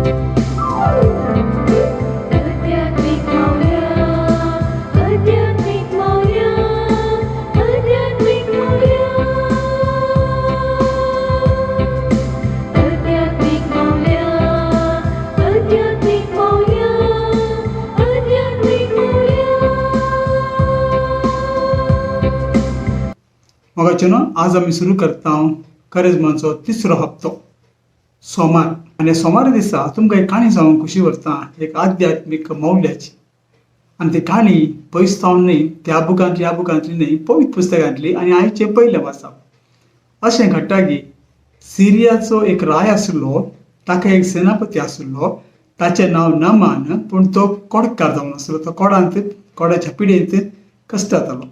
आध्यात्मिक मावल्या, आध्यात्मिक मावल्या, आध्यात्मिक मावल्या, आध्यात्मिक मावल्या, आध्यात्मिक मावल्या, आध्यात्मिक मावल्या. मोगाचेनो, आज आमी सुरू करता करेजमाचो तिसरो हप्तो, सोमार. आनी सोमार दिसा तुमकां एक काणी सांगूंक खुशी व्हरता, एक आध्यात्मीक मौल्याची. आनी ती काणी पयस सावन न्हय, त्या बुकांतली, ह्या बुकांतली न्हय, पवित्र पुस्तकांतली. आनी आयचें पयलें वाचप. अशें घडटा की सिरियाचो एक राय आशिल्लो, ताका एक सेनापती आशिल्लो, ताचें नांव नमान. पूण तो कोडकार जावन आसलो. तो कोडांत, कोडाच्या पिडेंत कश्टातालो.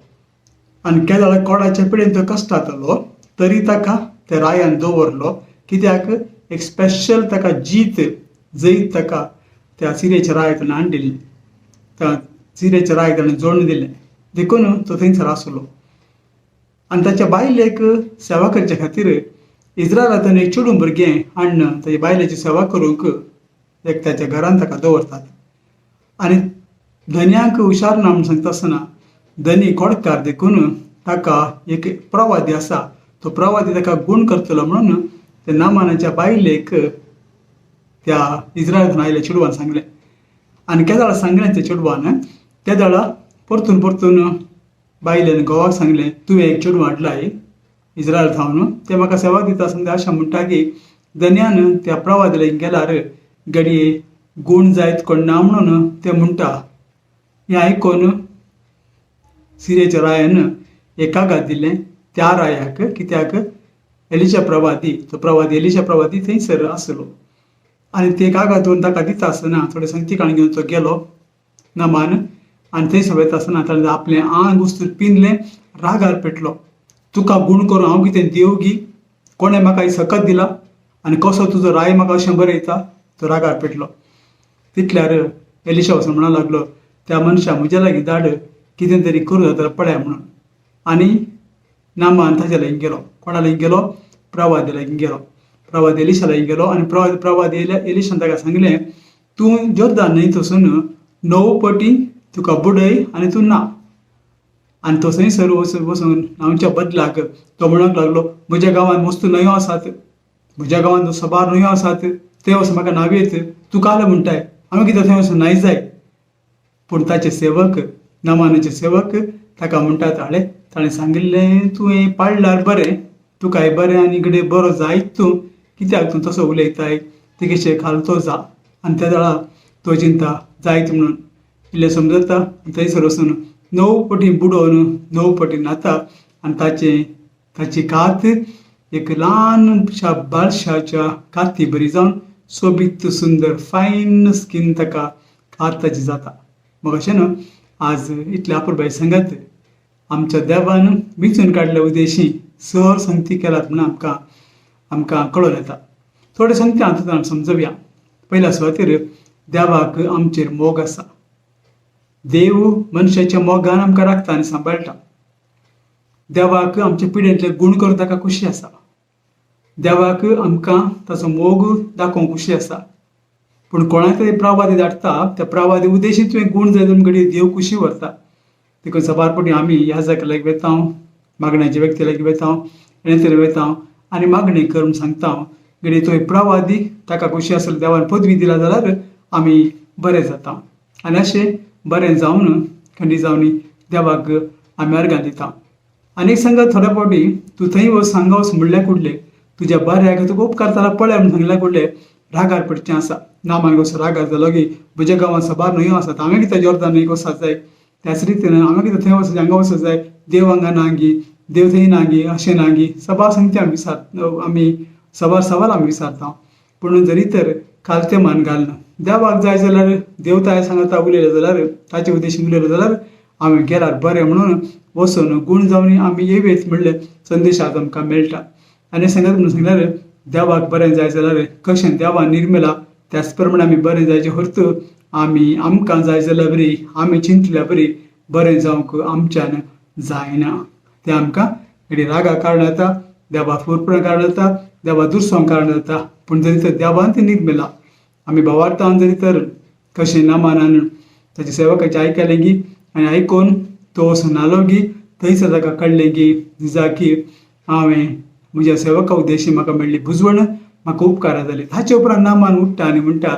आनी केदोळा कोडाच्या पिडेन तो कश्टातालो तरी ताका त्या रायान दवरलो, कित्याक एक स्पेशल ताका जीत, जैत ताका त्या सिरियाच्या रायाक ताणें हाडून दिली, त्या सिरियाच्या रायाक ताणें जोडून दिलें. देखून तो थंयसर आसलो. आनी ताच्या बायलेक सेवा करचे खातीर इस्रायलांतल्यान एक चेडूं भुरगें हाडून ताच्या बायलेची सेवा करूंक एक ताच्या घरांत ताका दवरतात. आनी धनयांक हुशार ना म्हूण सांगता आसतना धनी कोडकार, देखून ताका एक प्रवादी आसा, तो प्रवादी ताका गूण करतलो म्हणून त्या नामानाच्या बायलेक त्या इस्रायलांतून आयिल्ल्या चेडवान सांगलें. आनी केदोळा सांगलें त्या चेडवान, त्या वेळा परतून परतून बायलेन घोवाक सांगलें, तुवें एक चेडूं हाडलाय इस्रायल थावन, तें म्हाका सेवा दिता समजा. अशें म्हणटा की धनयान त्या प्रवादी लागीं गेल्यार घडये गूण जायत कोण ना म्हणून ते म्हणटा. हें आयकून सिरियेच्या रायान एक कागाद दिलें त्या रायाक, कित्याक एलिशा प्रवादी, तो प्रवादी एलिशा प्रवादी थंयसर आसलो. आनी ते कागाद दवरून ताका दिता आसतना थोडे संगतीकाण घेवन तो गेलो नमान. आनी थंयसर वयता आसतना ताणें आपलें आंग वस्तू पिंदलें, रागार पेटलो. तुका गूण करूं हांव कितें देव गी? कोणें म्हाका ही सकत दिला आनी कसो तुजो राय म्हाका अशें बरयता? तो रागार पेटलो. तितल्यार एलिशा वचून म्हणूंक लागलो, त्या मनशा म्हज्या लागीं धाड, कितें तरी करूं जाता पळया म्हणून. आनी नामान ताच्या लागीं गेलो. कोणा लागीं गेलो? प्रवादी लागीं गेलो, प्रवादी एलिशा लागीं गेलो. आनी प्रवादी एलिशान ताका सांगलें, तूं जोर्दान न्हंयत वचून 9 पटी तुका बुडय आनी तूं ना. आनी तो थंयसर वचून न्हांवच्या बदलाक तो म्हणूंक लागलो, म्हज्या गांवांत मस्त न्हंयो आसात, म्हज्या गांवांत सबार न्हंयो आसात, थंय वचून म्हाका न्हावयेत. तूं काल म्हणटाय, हांवें कितें थंय वचून न्हाय जाय? पूण ताचे सेवक, नमानाचे सेवक ताका म्हणटात, हाडे ताणें सांगिल्लें तुवें पाळल्यार बरें, तुकाय बरें आनी घडये बरो जायत तूं, कित्याक तूं तसो उलयताय? तिगेशे खालतो जा. आनी त्या वेळार तो चिंता जायत म्हणून इल्लें समजता. थंयसर वचून 9 पटी बुडोवन 9 पटी न्हाता आनी ताची कात एक ल्हानशा बाळशाच्या काती बरी जावन सोबीत सुंदर फायन स्कीन ताका कात ताची जाता. मग अशें न्हू, आज इतले अपुरबाय सांगात आमच्या देवान विंचून काडल्या उद्देशी सर संगती केलात म्हणून आमकां कळोन येता. थोडे संगती हातूंत आमी समजोवया. पयल्या सुवातेर देवाक आमचेर मोग आसा. देव मनशाच्या मोगान आमकां राखता आनी सांबाळटा. देवाक आमचे पिडेंतले गूण करून ताका खुशी आसा. देवाक आमकां ताचो मोग दाखोवंक खुशी आसा. पूण कोणाक तरी प्रवादी धाडटा, त्या प्रवादी उद्देशी तुवें गूण जाय जावन घडये देव खुशी व्हरता. देखून सबार फावटी आमी याजक लागीं वेता, मागण्याचे व्यक्ती लागीं वेता, येणेतरी वेता आनी मागणी करून सांगता, घडये तो प्रवादी ताका खुशी आसलो, देवान पदवी दिला जाल्यार आमी बरें जाता. आनी अशें बरें जावन खंडी जावन देवाक आमी अर्गां दिता. आनी एक सांगात, थोड्या फावटी तूं थंय वच, हांगा वच म्हणल्या कुडले, तुज्या बऱ्याक तुका उपकारताना पळय म्हणून सांगल्या कुडले रागार पडचें आसा. ना मागीर असो रागार जालो की म्हज्या गांवांत सबार न्हंयो आसात, हांवें कितें जोर्दान न्हंयक वचपाक जाय? त्याच रितीन हांवें कितें थंय वचपाक जाय, हांगा वचपाक जाय? देव हांगा नागी, देव थंय नागी, अशें नागी? सबार संगती आमी विचार, आमी सबार सवाल आमी विचारता. पूण जरी तर खालतें मान घालना देवाक जाय जाल्यार, देव ताच्या सांगाता उलयलो जाल्यार, ताचे उद्देशीन उलयलो जाल्यार हांवें गेल्यार बरें म्हणून वचून गूण जावन आमी येवयेत म्हणलें संदेश आज आमकां मेळटा. आनी सांगात म्हणून सांगल्यार देवाक बरें जाय जाल्यार कशें देवान निर्मिला त्याच प्रमाणे आमी बरें जायचें हरत आमी आमकां जाय जाल्यार बरी आमी चिंतल्या बरी बरें जावंक आमच्यान जायना. तें आमकां घडये रागा कारण जाता, देवा फुरफुरा कारण जाता, देवा दुसरो कारण जाता. पूण जरी तर देवान तें निर्मिला आमी भावार्थान जरी तर कशें नामानान ताच्या सेवकाचें आयकलें की आनी आयकून तो वचून न्हालो की थंयसर ताका कळ्ळें की निजाकी हांवें म्हज्या सेवका उद्देशी म्हाका मेळ्ळी बुजवण म्हाका उपकारा जाली. ताचे उपरांत नामान उठ्ठा आनी म्हणटा,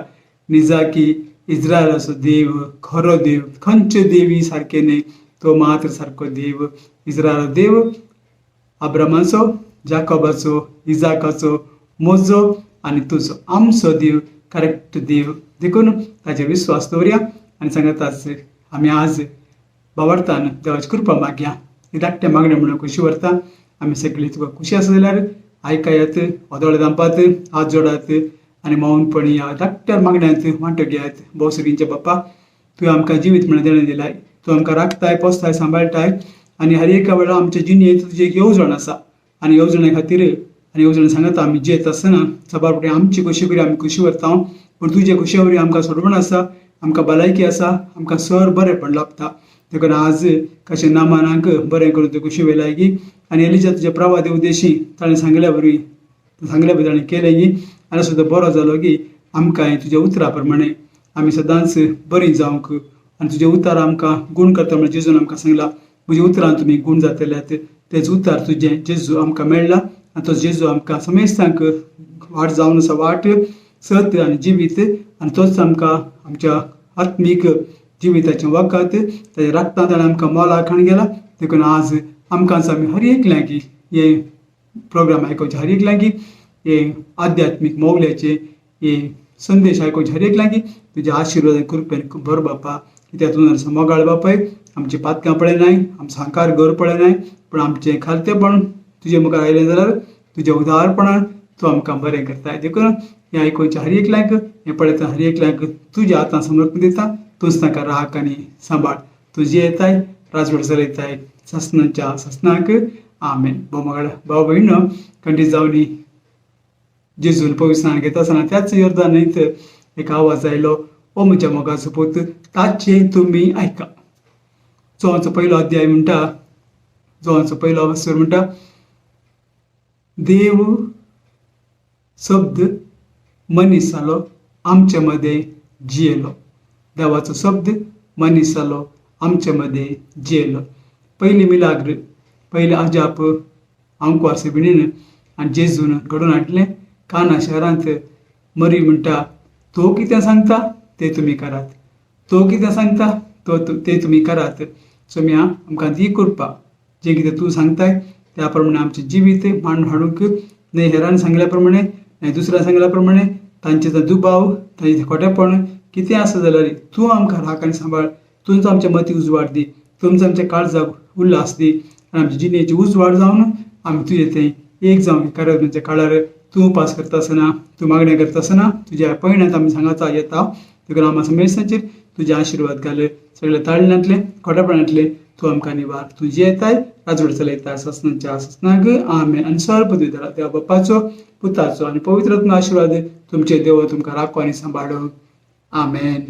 निजाकी इज्रायलाचो देव खरो देव, खंयचे देवी सारके न्हय, तो मात्र सारको देव. इज्रायलाचो देव अब्रामाचो, जाकोबाचो, इजाकाचो, म्हजो आनी तुजो, आमचो देव करेक्ट देव. देखून ताचेर विस्वास दवरया आनी सांगताच आमी आज भावार्थान देवाची कृपा मागया. ही धाकटें मागणें म्हणून खुशी व्हरता. आमी सगळीं तुका खुशी आसा जाल्यार आयकयात, दोळे धांपात, हात जोडात आनी मौनपणी ह्या धाकट्या मागण्यांत वांटो घेयात. भोव सगळींचे बाप्पा, तुवें आमकां जिवीत म्हणून देणें दिलाय. तूं आमकां राखताय, पोसताय, सांबाळटाय आनी हर एका वेळार आमच्या जिणेंत तुजी एक येवजण आसा आनी येवजणे खातीर आनी येवजण सांगता आमी जियेत आसतना साबार फावटी आमची खोशी वरी आमी खोशी व्हरता, पूण तुजे खोशये वरी आमकां सोडवण आसा, आमकां भलायकी आसा, आमकां सर बरेंपण लाभता. देखून आज कशें नामानाक बरें करून तूं खोशी वयलाय की आनी एलिजा तुज्या प्रवादे उद्देशी ताणें सांगल्या वरवीं सांगल्या वरवीं ताणें केलें की आनी सुद्दां बरो जालो की आमकांय तुज्या उतरा प्रमाणे आमी सदांच बरीं जावंक आनी तुजें उतार आमकां गूण करता म्हळ्यार जेजून आमकां सांगलां, म्हज्या उतरान तुमी गूण जातल्यात. तेच उतार तुजें जेजू आमकां मेळ्ळा आनी तो जेजू आमकां समेस्तांक वाट जावन आसा, वाट, सत आनी जिवीत. आनी तोच आमकां आमच्या आत्मीक जिविताचें वखद, ताच्या रक्तान ताणें आमकां मोलाक हाडून गेला. देखून आज आमकां आमी हर एकल्यांक हे प्रोग्राम आयकुचे, हर एकल्यांक हे आध्यात्मीक मौल्याचे हे संदेश आयकुचे, हर एकल्यांक तुज्या आशिर्वादान कृपेन बरो बापा. कित्याक तूं मोगाळ बापाय, आमची पातकां पळयनाय, आमचो हंकार घर पळयनाय, पूण आमचें खालतेपण तुजे मुखार आयलें जाल्यार तुज्या उदारपणान तूं आमकां बरें करताय. देखून हें आयकुचे हर एकल्यांक, हें पळयता हर एकल्यांक तुज्या हातान समर्पण दिता. तूंच तांकां राख आनी सांबाळ. तूं जियेताय, राजवट चलयताय सासणाच्या सासणाक. आमेन. भोव मोगाळ भाव भयण, खंडीत जावनी जेजून पवित्र स्नान घेता आसतना त्याच योर्दान न्हंयत एक आवाज आयलो, ओ म्हज्या मोगाचो पूत, ताचें तुमी आयका. जोवाचो पयलो अध्याय म्हणटा, जोवाचो पयलो अवसर म्हणटा, देव शब्द मनीस जालो, आमचे मदें जियेलो. देवाचो शब्द मनीस जालो, आमचे मदें जियेलो. पयली मिलाग्र, पयलें अजाप आंकवार सेबिणीन आनी जेजून घडोवन हाडलें काना शहरांत. मरी म्हणटा, तो कितें सांगता तें तुमी करात, तो कितें सांगता तो तें तुमी करात. सोम्या आमकां दी कृपा, जें कितें तूं सांगताय त्या प्रमाणे आमचें जिवीत मांडून हाडूंक, न्हय हेरान सांगल्या प्रमाणे, न्हय दुसऱ्या सांगल्या प्रमाणे, तांचे तो दुबाव, तांचें खोटेपण कितें आसा जाल्यार तूं आमकां राख आनी सांबाळ. तूंच आमच्या मती उजवाड दी, तूंच आमच्या काळजाक उल्हास दी आनी आमचे जिणेची उजवाड जावन आमी तुजें तें एक जावन कार्याच्या काळार तूं उपास करता आसतना, तूं मागणें करता आसतना तुज्या पयणांत आमी सांगाता येता. देखून आमकां समेस्तांचेर तुजे आशिर्वाद घाल. सगळे ताळण्यांतले, खोटेपणांतले तूं आमकां निवार. तूं जियेताय, राजवट चलयता सासणाच्या सासणाक. आमेन. आनी सर्व पदवीधरा देवा बापाचो, पुताचो आनी पवित्र आशिर्वाद तुमचे देव तुमकां राखो आनी सांबाळो. आमेन.